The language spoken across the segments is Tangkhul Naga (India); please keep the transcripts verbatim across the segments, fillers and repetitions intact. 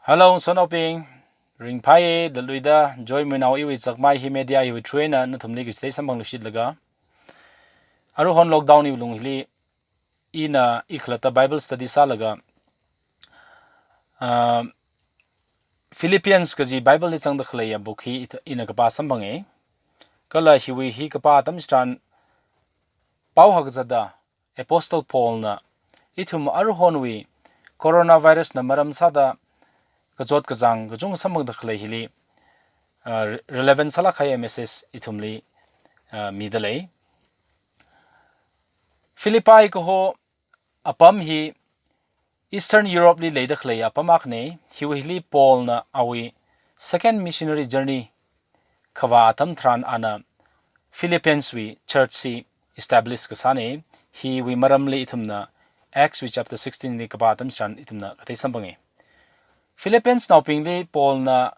Hello, ngasotnaobing. Ringphāya, laluida, Joy Muinao iwui chakmai hi media hiwui through eina nathumli kachithei samphang lushitlaga. Aruihon lockdown hiwui lung hili, ina ikhalatta Bible study sālaga, ah, Philippians kaji Bible li zangda khaleiya book hi ita-, ina kapā samphanga. Kala hiwui hi kapā atam chitharan pao hakazata Apostle Paul na ithum aruihonwui coronavirus na maram sāda kachot kachāng kachungkha samphangda khalei hili, ah, re-, relevant sālāk kahaiya message ithumli, ah, midalei. Philippi kaho apam hi Eastern Europe li leida khalei apam akhana. Hiwui hili Paul na awui second missionary journey kavā atam tharan ana Philippians wui church hi establish kasāna. Hiwui maramli ithumna Acts wui chapter sixteen li kapā atam chitharan ithumna kathei samphanga. Philippians naobingli Paul na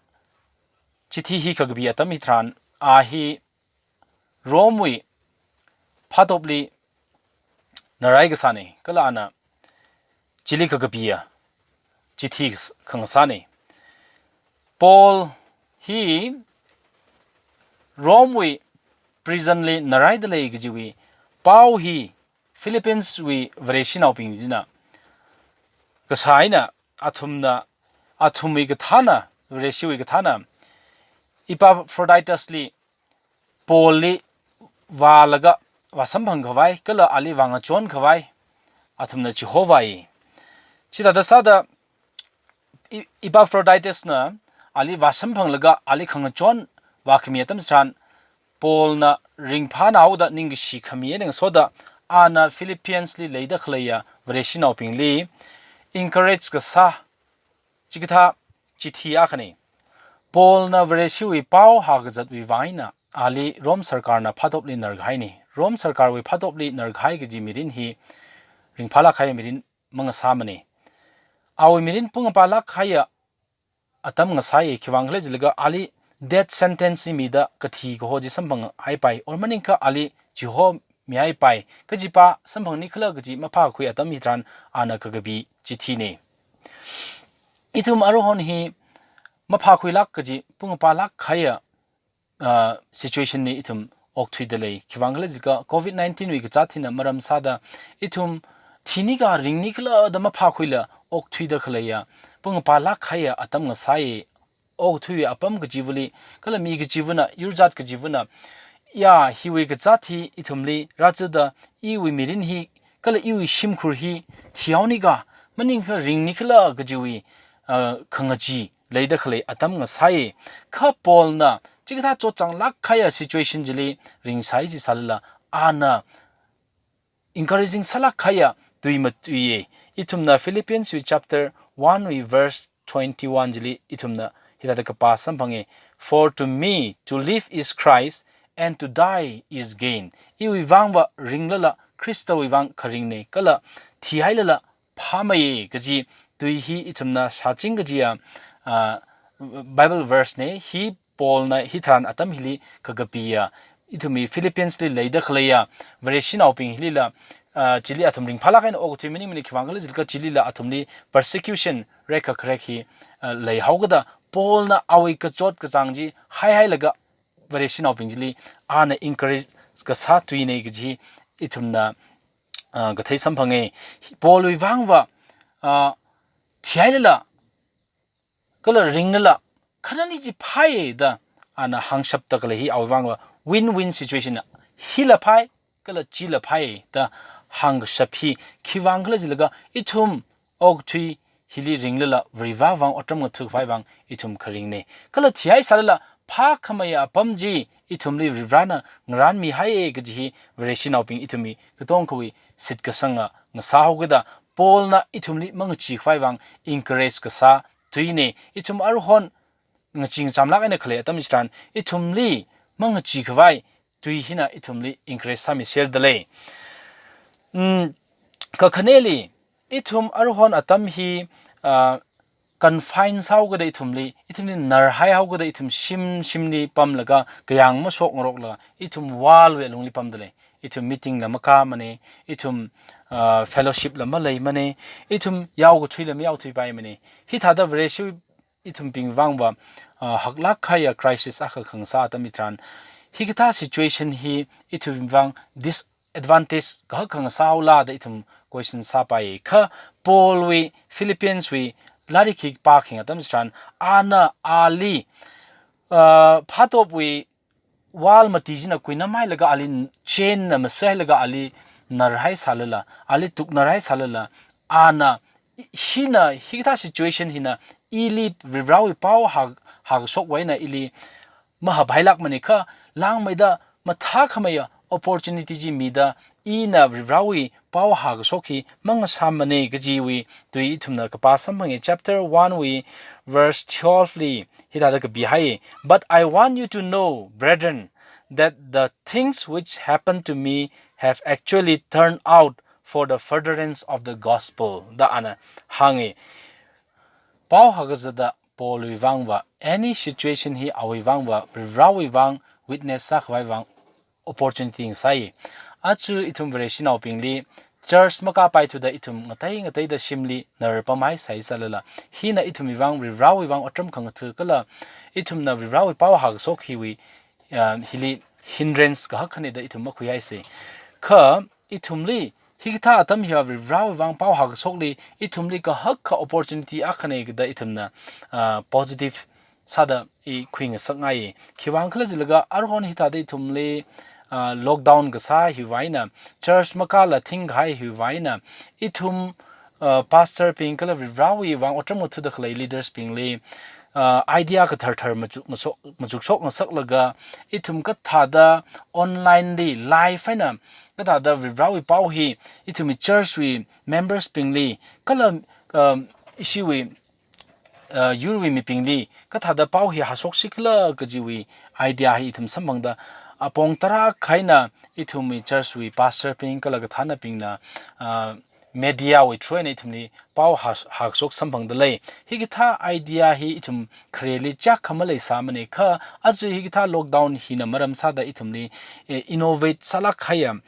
chithi hi kakapi atam hitharan, a hi Rome wui phatopli narai kasāna, kala ana chili kakapiya chithi kas-, khangasāna. Paul hi Rome wui prison li naraida lei kajiwui pao hi Philippians wui Vareshinaobing china kasā eina athumna, athumwui kathāna, Vareshiwui kathāna Epaphroditus li Paul li vālaga vāsamphang khavai, kala ali vāngachon khavai athumna chihovai. Chithāda sāda E-, Epaphroditus na ali vāsamphanglaga ali khangachon vākhami atam chitharan, Paul na ringphānaoda ningkashi khami eina ngasoda, ana Philippians li leida khaleiya Vareshinaobingli encourage kasā chikathā chithi akhana. Paul na Vareshiwui pao hakazatwui vang eina ali Rome sarkarna phatopli narkahaina. Rome sarkarwui phatopli narkahai kaji mirin hi ringphālāk kahai mirin mangasāmana. Awui mirin pungapālāk kahaiya atam ngasāya, khiwuivang khala jilaga ali death sentence hi mida kathi kaho chi samphang haipai, or maningakha ali chihomi haipai, kajipa samphangni khala kaji maphākhui atam hitharan ana kakapi chithina. Ithum aruihon hi maphākhuilāk kaji, pungapālāk kahaiya, ah, situation li ithum okthuida lei. Khiwuivang khala jilaga covid nineteen wui kazāt hina maram sāda ithum thini ka ringni khala da maphākhuila okthuida khaleiya pungapālāk kahaiya atam ngasāya. Okthuiwui apam kachivali, kala mi kachivana, yurzat kachivana, ya, hiwui kazāt hi ithumli rāzada, iwui mirin hi, kala iwui shimkhur hi thihaoni ka, maningakha ringni khala kajiwui, ah, khangachee leida khalei atam ngasāya. Kha Paul na chikathā chotchānglāk kahaiya situation chili ringsai jisālala, ana encouraging sālāk kahaiya tui matuiya. Ithumna Philippians wui chapter one wui verse twenty-one chili ithumna hithāda kapā samphanga, "For to me to live is Christ and to die is gain." Iwui vangva ringlala Khristawui vang kharingna, kala thihailala phāmeiya kaji tui hi ithumna shāching kajiya, ah, Bible verse na. Hi Paul na hitharan atam hili kakapiya, ithumwui Philippians li leida khaleiya Vareshinaobing hilila, ah, chili athum ringphālāk eina okthui maningmana, khiwuivang khala jilaga chilila athumli persecution rekakharek hi, ah, leihaokida Paul na awui kachot kachāng chi haihailaga Vareshinaobing chili ana encourage kasā tuina kaji ithumna, ah, kathei samphanga. Paul wui vangva, ah, thihailala kala ringlala khanani chi phāya da ana hāngshapda khalei hi awui vangva win-win situation na. Hila phāi, kala chila phāi da hāngkashap hi khiwuivang khala jilaga ithum okathui hili ringlala Varivarā vang otram ngathakhavai vang ithum kharingna. Kala thihaisālala phākhameiya apam chi ithumli Varivarāna ngarānmihaiya kaji hi Vareshinaobing ithumwui katongkhawui shitkasanga ngasāhaokida Paul na ithumli mangacheekhavai vang encourage kasā tuina. Ithum aruihon ngachee ngachamlāk eina khalei atam chitharan ithumli mangacheekhavai tui hina ithumli encourage sāmiserdalei. Mm, kakhaneli, ithum aruihon atam hi, ah, confine sāhaokida ithumli, ithumli narhaihaokida ithum shim shimli pamlaga kayāng mashokngaroklaga ithum wall wui alungli pamdalei. Ithum meeting la makāmana, ithum, ah, fellowship la maleimana, ithum yaokathui la mayaothuipaimana. Hithāda Vareshi ithumbing vangva, uh, haklak kahaiya crisis akha khangasā atam hitharan, hikathā situation hi ithumbing vang disadvantage kahak khangasā haola da ithum question sāpai. Kha Paul wui, Philippians wui lairik hi pākhangai atam chitharan, ana ali, uh, phatopwui wall mati china kuinamhailaga ali chain na masāhailaga ali narhai sālala, ali tuknarhai sālala, ana hina, hikathā situation hina ili Varivarāwui pao ha, hākashok eina ili mahaphailākmana kha langmeida mathākhameiya opportunity chi mida ina Varivarāwui pao hākashok hi mangasāmana kajiwui tui ithumna kapā samphanga. Chapter one wui verse twelve li hithāda kapihai. "But I want you to know, brethren, that the things which happened to me have actually turned out for the furtherance of the gospel," da ana hānga. Pao hākazata Paul wui vangva, any situation hi awui vangva, Varivarāwui vang witness sākhavai vang opportunity ngasai. Aja ithum Vareshinaobingli church makāpaithuda ithum ngatei ngateida shimli narpamhai sāsālala, hina ithumwui vang, Varivarāwui vang otram khangatha kala ithumna Varivarāwui pao hākashok hiwui, ah, hili hindrance kahak akhana da ithum makhuihaisa. Kha ithumli hikathā atam hiva Varivarāwui vang pao hākashokli ithumli kahak akha opportunity akhana da ithumna, ah, positive sāda i khuingasakngai. Khiwuivang khala jilaga aruihon hithāda ithumli, ah, lockdown kasā hiwui eina, church makāla thingkahai hiwui eina, ithum, ah, pastor bing kala Varivarāwui vang otram ngathada khalei leaders bingli, ah, idea kathar thar machuk, machuk, machukshok ngasaklaga, ithum kathāda online li live eina kathāda Varivarāwui pao hi ithumwui church wui members bingli kala, ah, ishiwui, ah, yurwui mibingli kathāda pao hi hāshoksikhala kajiwui idea hi ithum samphangda, apong tarākha eina ithumwui church wui pastor bing kala kathānabingna, ah, media wui through eina ithumli pao hā, hākashok samphangda lei. Hikathā idea hi ithum khareli chak khamaleisāmana kha aja hikathā lockdown hina maram sāda ithumli, eh, innovate sālāk kahaiya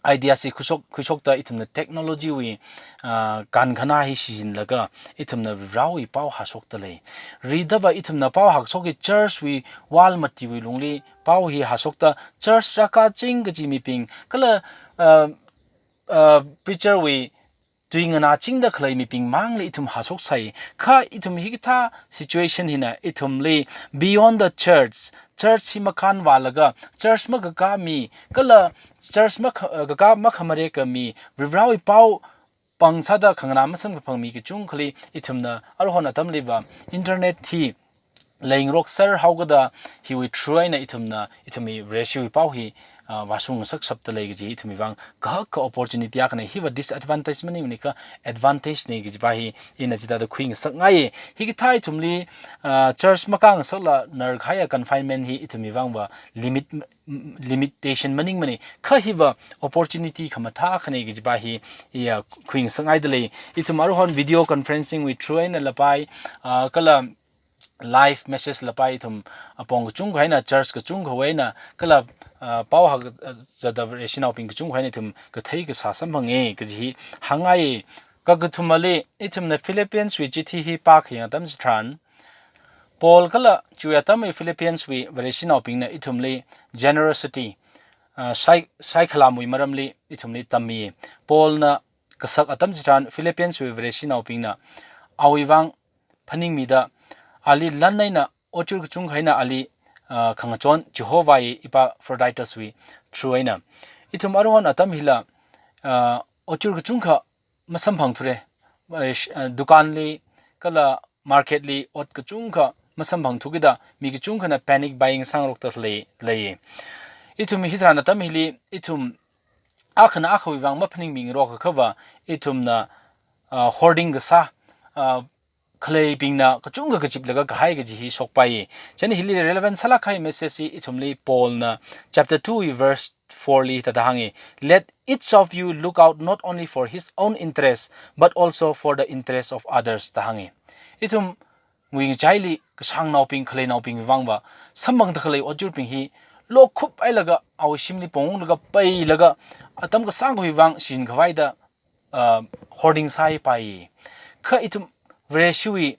idea chi khuishok, khuishokta ithumna technology wui, ah, kankhanā hi shichinlaga ithumna Varivarāwui pao hāshokta lei. Ridava ithumna pao hākashok hi church wui wall matiwui lungli pao hi hāshokta church rākaching kaji mibing kala, ah, ah, preacher wui tui nganāchingda khalei mibing mangli ithum hāshoksai. Kha ithum hikathā situation hina ithumli beyond the church, church hi makānvālaga, church makakā mi, kala church makha-, kakā makhamareka mi, Varivarāwui pao pāng sāda khanganā masamkaphang mi kachungkhali ithumna aruihon atamliva internet hi leingarokser haokada hiwui through eina ithumna, ithumwui Vareshiwui pao hi, ah, vāshung ngasakshapta lei kaji ithumwui vang kahak akha opportunity akhana. Hiva disadvantage maningmana kha advantage na kajipa hi ina chithāda khuingasakngai. Hikathā ithumli, ah, church makāngasakla narkahaiya confinement hi ithumwui vangva limit, limitation maningmana kha hiva opportunity khamathā akhana kajipa hi iya khuingasakngaida lei. Ithum aruihon video conferencing wui through eina lapai, ah, kala live message lapai ithum apong kachungkha eina, church kachungkhawui eina, kala, ah, pao hā, ah, zada Vareshinaobing kachungkha eina ithum kathei kasā samphanga kaji hi hāngngai. Kakathumali, ithumna Philippians wui chithi hi pākhayang atam chitharan, Paul kala chiwui atamwui Philippians wui Vareshinaobingna ithumli generosity, ah, sai, saikhalamwui maramli ithumli tammi. Paulna kasak atam chitharan Philippians wui Vareshinaobingna awui vang phaningmida, ali lan eina otyur kachungkha eina ali, ah, khangachon Jehovahwui Epaphroditus wui through eina. Ithum aruihon atam hila, ah, otyur kachungkha masamphangthure. Ah, sh-, ah, dukanli kala market li ot kachungkha masamphangthukida mi kachungkhana panic buying sāngarokta lei, lei. Ithum hitharan atam hili, ithum akhana akhawui vang maphaningmingarok akhava, ithumna, ah, hoarding kasā, ah, khaleibingna kachungkha kachiplaga kahai kaji hi shokpai. Chieina hili relevant sālāk kahai message hi ithumli Paulna chapter two verse four li hithāda hānga, "Let each of you look out not only for his own interest, but also for the interest of others," da hānga. Ithumwui ngachaili kashāngnaobing, khaleinaobing vangva samphangda khalei otyurbing hi lokhup hailaga awui shimli pongunglaga pailaga atam kasāngkhawui vang shinkhavaida, ah, hoarding sāpai. Kha ithum Vareshiwui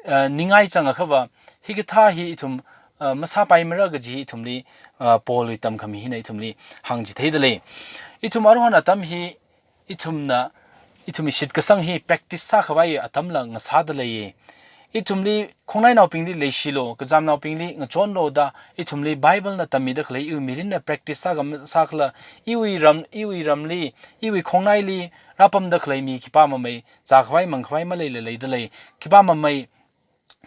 uh, ningai chang akhava, hikathā hi ithum, uh, masāpaimara kaji ithumli, uh, Paulwui tamkhami hina ithumli hāngchitheida lei. Ithum aruihon atam hi, ithumna, ithumwui shitkasang hi practice sākhavai atamla ngasāda lei. Ithumli khongnainaobingli leishilu, kazamnaobingli ngachonlu da, ithumli Bible na tammida khalei, iwui mirinna practice sākam sākhala, iwui ram, iwui ramli, iwui khongnaili, rāpamda khalei mi khipā mamei, zākhavai mangkhavai maleila leida lei, khipā mamei,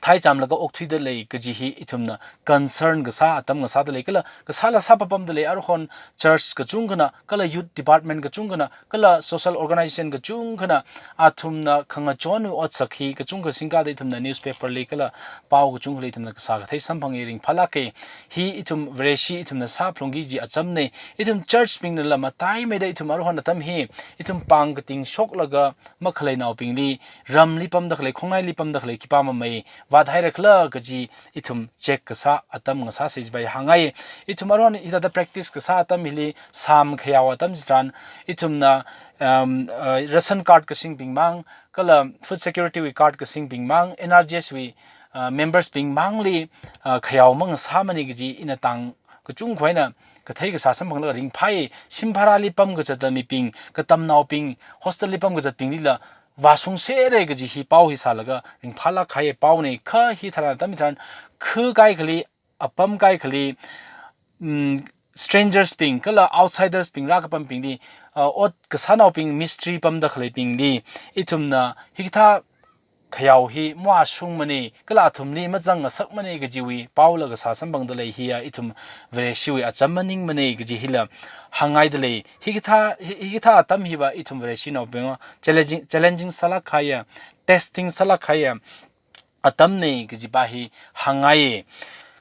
thai chamlaga okthuida lei kaji hi ithumna concern kasā atam ngasāda lei, kala kasāla sāpapamda lei, aruihon church kachungkhana, kala youth department kachungkhana, kala social organization kachungkhana, athumna khangachonwui otsak hi kachungkha singkada ithumna newspaper li kala pao kachungkhali ithumna kasā kathei samphanga, ringphālāka. Hi ithum Vareshi ithumna sāphalungki kaji achamna. Ithum church bingnala mataimeida ithum aruihon atam hi, ithum pāng kating shoklaga makhaleinaobingli, ramli pamda khalei, khongnaili pamda khalei khipā mamei vāthairakhala kaji ithum check kasā atam ngasāsa kajipa hi hāngngai. Ithum aruihon hithāda practice kasā atam hili, Psalm khayao atam chitharan, ithumna, um, uh, ration card kasingbing mang, kala food security wui card kasingbing mang, N R G S wui, uh, members bing mangli, uh, khayao mangasāmana kaji ina tang kachungkha eina kathei kasā samphanglaga ringphāi. Shim bharali pamkazata mibing, katamnaobing, hostel li pamkazatbinglila vāshungsera kaji hi pao hi sālaga ringphālākkahai paona. Kha hi tharan atam tharan, khu kaikhali, apam kaikhali, mm, strangers bing, kala outsiders bing, rākapambingli, uh, ot kasānaobing, mistri pamda khaleibingli, ithumna hikathā khayao hi mavāshungmana, kala athumli mazangngasakmana kajiwui paola kasā samphangda lei. Hiya ithum Vareshiwui acham maningmana kaji hila hāngngaida lei. Hikathā, hi, hikathā atam hiva ithum Vareshinaobing challenging, challenging sālākkahaiya, testing sālākkahaiya atamna kajipa hi hāngngai.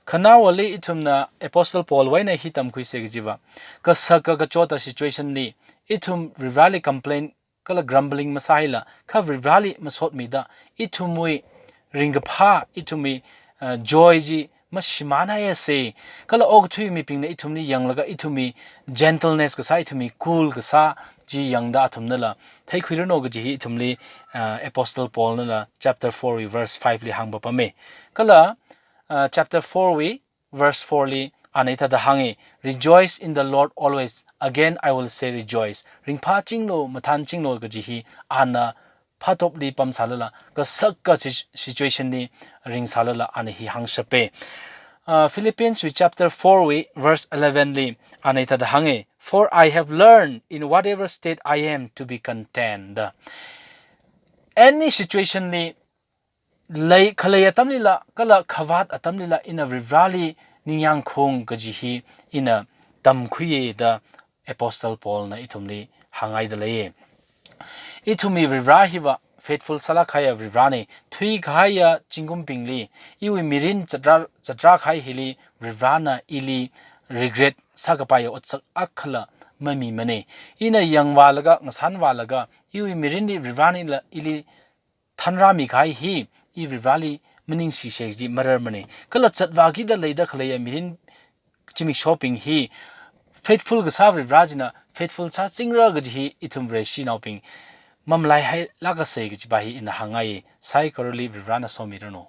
Khanaowali ithumna Apostle Paulwui eina hi tamkhuisa kajiva, kasaka kachota situation li, ithum Varivarali complain kala grumbling masāhaila, kha Varivarali masotmida, ithumwui ringkaphā, ithumwui, uh, joy chi mashimānhaisa, kala okathui mibingna ithumli yanglaga ithumwui gentleness kasā, ithumwui cool kasā chi yangda athumnala theikhuiranu kaji hi ithumli, uh, Apostle Paulnala chapter four wui verse five li hāngpapama. Kala, uh, chapter four wui verse four li ana hithāda hānga, "Rejoice in the Lord always. Again, I will say rejoice." Ringphāchinglu, mathānchinglu kaji hi ana phatopli pamsālala, kasaka si-, situation li ringsālala ana hi hāngshapa. Uh, Philippians wui chapter four wui verse eleven li ana hithāda hānga, "For I have learned in whatever state I am to be content." Any situation li lei, khalei atamlila, kala khavāt atamlila ina Varivarali ningyāngkhaung kaji hi ina tamkhuiya da Apostle Paulna ithumli hāngngaida leiya. Ithumwui Varivara hiva faithful sālākkahaiya Varivarana, thuikahaiya zingkumbingli, iwui mirin chatra, chatrākahai hili Varivarana ili regret sākapaiya otsak akhala mamimana. Ina yangvālaga, ngasānvālaga, iwui mirinli Varivaranala ili thanrāmikahai hi, i Varivarali maningshisa kaji mararmana. Kala zatvākida leida khaleiya mirin zimikshobing hi faithful kasā Varivara china faithful sāchingra kaji hi ithum Vareshinaobing mamalaihai lākasa kajipa hi ina hāngngai. Saikorali Varivarana somiranu.